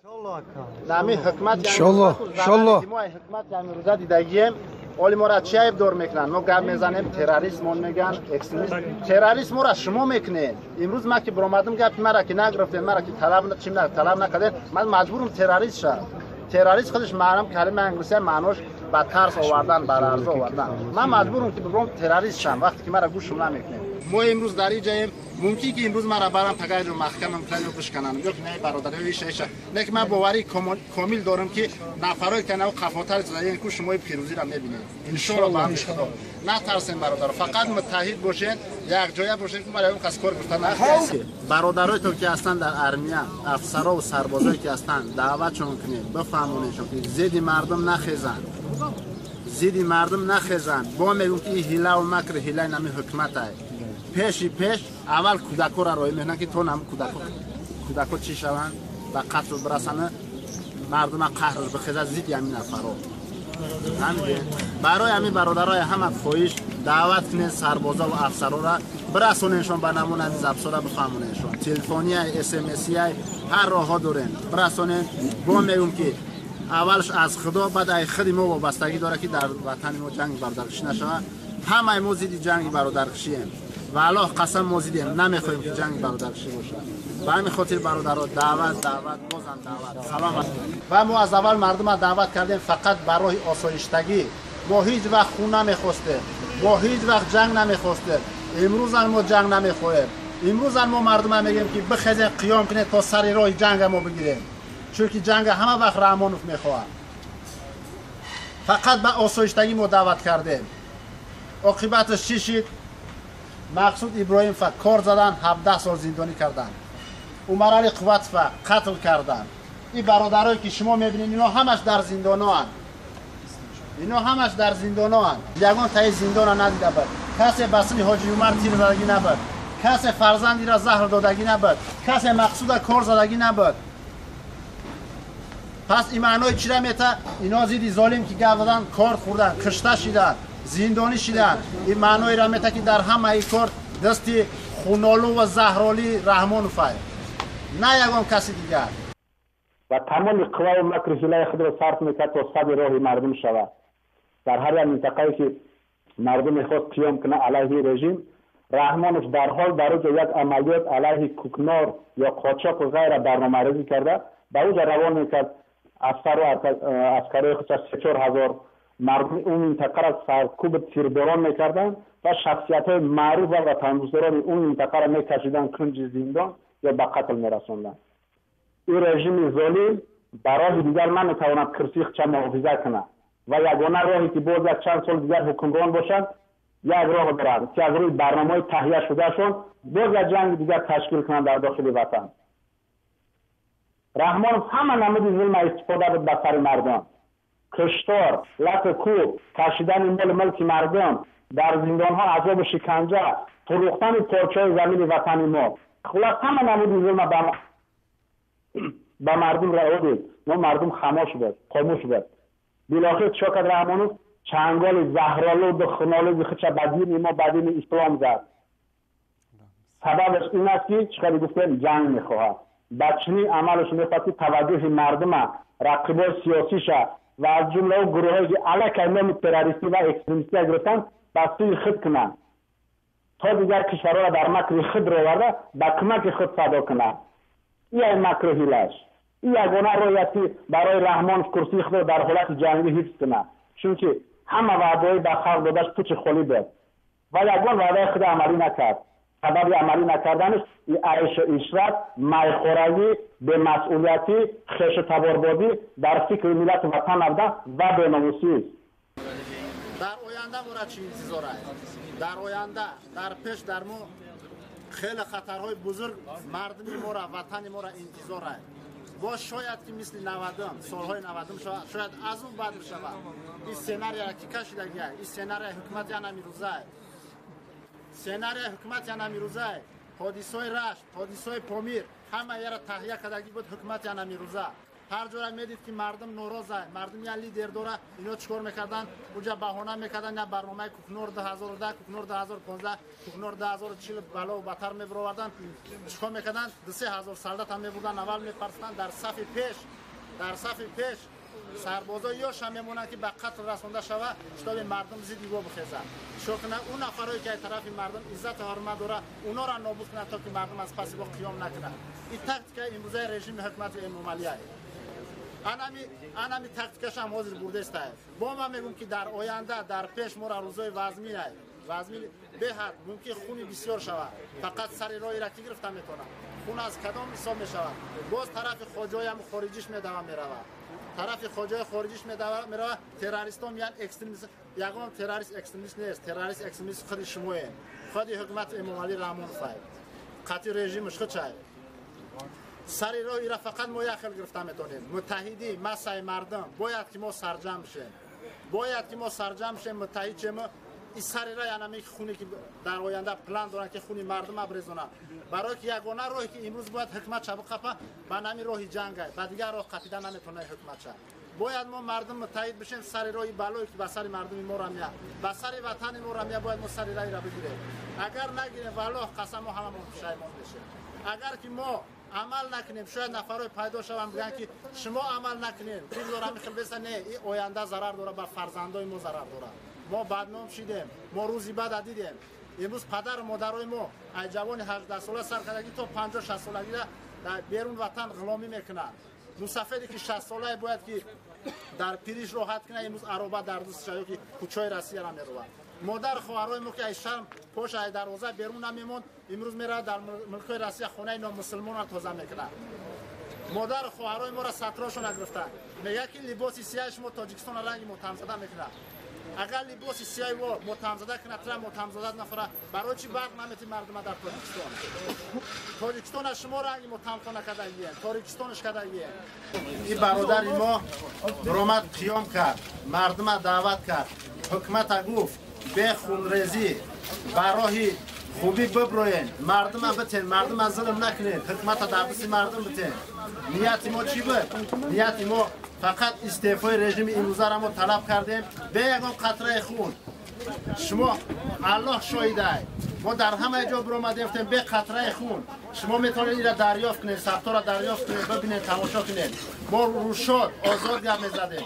Нами ҳукмат Иншаллоҳ, иншаллоҳ. Мо ҳукмат амирӯза дидагием. Оли моро чӣ айбдор мекунанд? Мо гап мезанем, террорист мон меган, экстремист. Террорист моро шумо мекунед. Имрӯз ман ки баромадам, гапи мара ки нагирифтем, мара ки талаб чим талаб накардем, ман маҷбурам террорист шавам. Террорист худаш маъном калима англисия, маънош ба тарс овардан, ба ларза овардан. Ман маҷбурам ки бибурам террорист шавам, вақте ки мара гӯшум намекунед. Мо имрӯз дар ин ҷаем, мумкин ки имрӯз мара барам тагайро маҳкамам кунанд ё бишкананд, ё ки не бародар, ё иша иша. Не ки ман боварии комил дорам, ки нафарое ки нав қафотар задаен ку шумои пирӯзиро мебинед. Иншоалло, ба амри Худо. Натарсем, бародар, фақат муттаҳид бошен, якҷоя бошен, ки мара он кас кор гуфта нахоҳед. Бародарое ки ҳастанд дар армия, афсаро сарбозое ки ҳастанд, даъватшон кунед, бифаҳмонедшон, ки зидди мардум нахезанд, зидди мардум нахезанд. Бо мегӯм, ки ин ҳилаву макр ҳилаи нами ҳукматай. Пеши пеш аввал кӯдакҳоро роҳӣ мекунанд, ки то нам кӯдакҳо чӣ шаванд, ба қатл бирасанд, мардума қаҳр бихезад зидди ҳамин нафарҳо. Барои ҳамин, бародарои, ҳама хоҳиш, даъват кунед сарбоза ва афсарора, бирасоненшон ба намуна ҳамин запсора, бифаҳмоненшон. Телефония, смсия, ҳар роҳҳо дорем, бирасонен. Бо мегӯм, ки аввалш аз Худо, баъд ай худи мо вобастагӣ дорад, ки дар ватани мо ҷанги бародаркушӣ нашавад. Ҳамаи мо зидди ҷанги бародаркушием ва Аллоҳ қасам, мо зидем, намехоҳем, ки ҷанги бародаркушӣ бошад. Ба ҳамин хотир, бародаро, даъват, даъват, бозам даъват. Салом. Ва мо аз аввал мардума даъват кардем фақат ба роҳи осоиштагӣ. Мо ҳеҷ вақт хун намехостем, мо ҳеҷ вақт ҷанг намехостем, имрӯзам мо ҷанг намехоҳем. Имрӯзам мо мардума мегӯем, ки бихезем, қиём кунед, то сари роҳи ҷанга мо бигирем, чунки ҷанга ҳама вақт Раҳмонов мехоҳад. Фақат ба осоиштагӣ мо даъват кардем. Оқибаташ чӣ шид? Мақсуд Иброҳимова кор задан, 17 сол зиндонӣ карданд. Умарали Қувватова қатл карданд. Ин бародарое ки шумо мебинед, ино ҳамаш дар зиндоноанд, ино ҳамаш дар зиндоноанд. Ягон таи зиндона надида буд. Касе ба сини Ҳоҷи Умар тир задагӣ набуд, касе фарзандиро заҳр додагӣ набуд, касе Мақсуда кор задагӣ набуд. Пас ин маънои чира мета? Ино зидди золим ки гап задан, кор хӯрдан, кишта шиданд, зиндонӣ шиданд. Ин маъноеро мета, ки дар ҳамаи кор дасти хунолу ва заҳролии Раҳмоновай, на ягон каси дигар. Ва тамоми қувваю макру ҳилаи худро сарф мекард, то сади роҳи мардум шавад. Дар ҳар як минтақае ки мардум мехост қиём кунад алайҳи режим, Раҳмонов дарҳол дар оҷо як амалиёт алайҳи кукнор ё қочоқу ғайра барномарезӣ карда, ба оҷа равон мекард афсару аскарои худша, 3-4 ҳазор мардуми он минтақаро саркӯб, тирборон мекарданд ва шахсиятҳои маъруф ва ватандӯстдорони он минтақаро мекашиданд кунҷи зиндон ё ба қатл мерасонданд. Ин режими золим ба роҳи дигар наметавонад кирсии худша муҳофиза кунад ва ягона роҳе ки боз як чанд соли дигар ҳукмрон бошад, як роҳ дорад, ки аз рӯи барномаҳои таҳия шудаашон боз як ҷанги дигар ташкил кунанд дар дохили ватан. Раҳмонов ҳама намуди зулма истифода буд ба сари мардум: куштор, лату кӯб, кашидани моли мулки мардум, дар зиндонҳо азобу шиканҷа, фурӯхтани порчаҳои замини ватани мо. Хулос, ҳама намуди зулма ба мардум раво дид, но мардум хамош буд, хомӯш буд. Билохир чо кард Раҳмонов? Чанголи заҳролуду хунолуди худша ба дини мо, ба дини ислом зад. Сабабаш ин аст, ки чӣ қадр гуфтем, ҷанг мехоҳад. Ба чунин амалаш мехоҳад, ки таваҷҷӯҳи мардума, рақибои сиёсиша ва аз ҷумла ӯ гурӯҳое ки аллакай номи террористӣ ва экстремистия гирифтанд, ба сӯи худ кунанд, то дигар кишварҳоро дар макри худ роварда, ба кӯмаки худ садо кунад. Ин макру ҳилаш, ин ягона роҳе аст, ки барои Раҳмонов курсии худро дар ҳолати ҷангӣ ҳифз кунад, чунки ҳама ваъдаҳои ба халқ додаш пучи холӣ буд ва ягон ваъдаи худро амалӣ накард. Сабаби амалӣ накарданаш айшу ишрат, майхорагӣ, бемасъулиятӣ, хешу таборбозӣ, дар фикри миллату ватан набуда ва беномусист. Дар оянда мора чӣ интизор аст? Дар оянда, дар пеш дар мо хеле хатарҳои бузург мардуми мора, ватани мора интизор аст. Боз шояд ки мисли 90-ум, солҳои 90-ум шавад, шояд аз он бад бишавад. Ин сценария ки кашидагия, ин сценария ҳукумати анамирӯзае, сценария ҳукумати анамирӯзае. Ҳодисаҳои Рашт, ҳодисаҳои Помир, ҳама яра таҳия кардагӣ буд ҳукумати анамирӯза. Ҳар ҷоя медид ки мардум нороза, мардум я лидер дора, ино чикор мекарданд? Уҷа баҳона мекарданд, я барномаи Кукнор 2010, Кукнор 2015, Кукнор 2040 бало батар мебароварданд. Чикор мекарданд? 2-3 ҳазор солдат ҳам мебурданд, аввал мепарстанд дар сафи пеш, дар сафи пеш сарбозо ёшам мемонанд ки ба қатл расонда шава, шитоби мардум зидди во бихезад. Чикор кунанд? Он нафарое ки аз тарафи мардум иззату ҳурмат дора, онора нобуд кунанд, то ки мардум аз паси во қиём накунад. Ин тактикаи имрӯзаи режими ҳукумати Эмомалия. Анами тактикашам ҳозир бурдестае. Бо ман мегӯм ки дар оянда, дар пеш мора рӯзои вазминае. Вазмин беҳад, мумкин хуни бисёр шавад. Фақат сари роҳиро ки гирифта метавонад? Хун аз кадом ҳисоб мешавад? Боз тарафи хоҷоям хориҷиш медава меравад. Тарафи хоҷои хориҷиш медава меравад. Террористон меянд, экстремист, ягон террорист экстремист нест. Террорист экстремист худи шумоем. Худи ҳукумати Эмомалӣ Раҳмонов ай. Қатъи режимаш худшай. Сари роҳиро фақат мо як хел гирифта метавонем. Муттаҳидӣ, массаи мардум, бояд ки мо сарҷамъ шем. Бояд ки мо сарҷамъ шем, муттаҳид шем. Ин сари роҳ янаме хуне ки дар оянда план доранд ки хуни мардум абрезонанд. Барои ки ягона роҳе ки имрӯз бояд ҳукумат ша биқапа, ба нами роҳи ҷанг ай. Ба дигар роҳ қапида наметавонад ҳукумат ша. Бояд мо мардум муттаҳид бишем, сари роҳи балое ки ба сари мардуми мо рамия, ба сари ватани мо рамия, бояд мо сари роҳиро бигирем. Агар нагирем, валлоҳ қасам, мо ҳамамон пушаймон мешем. Агар ки мо амал накунем, шояд нафарое пайдо шаванд, бигӯянд ки шумо амал накунед, бигзор ҳамин хел беста. Не, ин оянда зарар дорад, ба фарзандои мо зарар дорад. Мо бадном шидем, мо рӯзи бада дидем. Имрӯз падару модарои мо аз ҷавони 18 сола сар кардагӣ то 50-60 солагида дар берун ватан ғуломӣ мекунанд. Мусафеде ки 60 солае бояд ки дар пириш роҳат кунад, имрӯз ароба дар дустша ё ки кӯчаи Россияра меравад. Модару хоҳарои мо ки аз шарм пош аз дарвоза берун намемонд, имрӯз меравад дар мулкҳои Россия хонаи номусулмонро тоза мекунад. Модару хоҳарои моро сатрошона гирифтанд, мегӯяд ки либоси сияи шумо Тоҷикистонро ранги мотамзада мекунад. Агар либоси сияи во мотамзада кунад, тра мотамзада нафара, барои чӣ барқ намети мардума дар Тоҷикистон? Тоҷикистона шумо ранги мотамхона кардагиен, Тоҷикистонаш кардагиен. Ин бародари мо ромад, қиём кард, мардума даъват кард, ҳукумата гуфт: бе хунрезӣ ба роҳи хубӣ биброен, мардума битен, мардума зулм накунед, ҳукумата дар дасти мардум битен. Нияти мо чӣ буд? Нияти мо фақат истеъфои режими имрӯзаро мо талаб кардем бе ягон қатраи хун. Шумо, Аллоҳ шоҳидай, мо дар ҳамаи ҷо биромадем, гуфтем бе қатраи хун. Шумо метавонед инро дарёфт кунед, сабтора дарёфт кунед, бибинед, тамошо кунед. Мо рӯшод озод гап мезадем: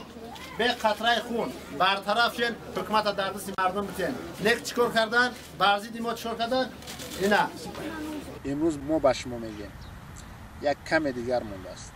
бе қатраи хун бартараф шен, ҳукумата дар дасти мардум битен. Лек чӣ кор карданд? Бар зидди мо чӣ кор карданд? Ина имрӯз мо ба шумо мегӯем, як каме дигар мондааст.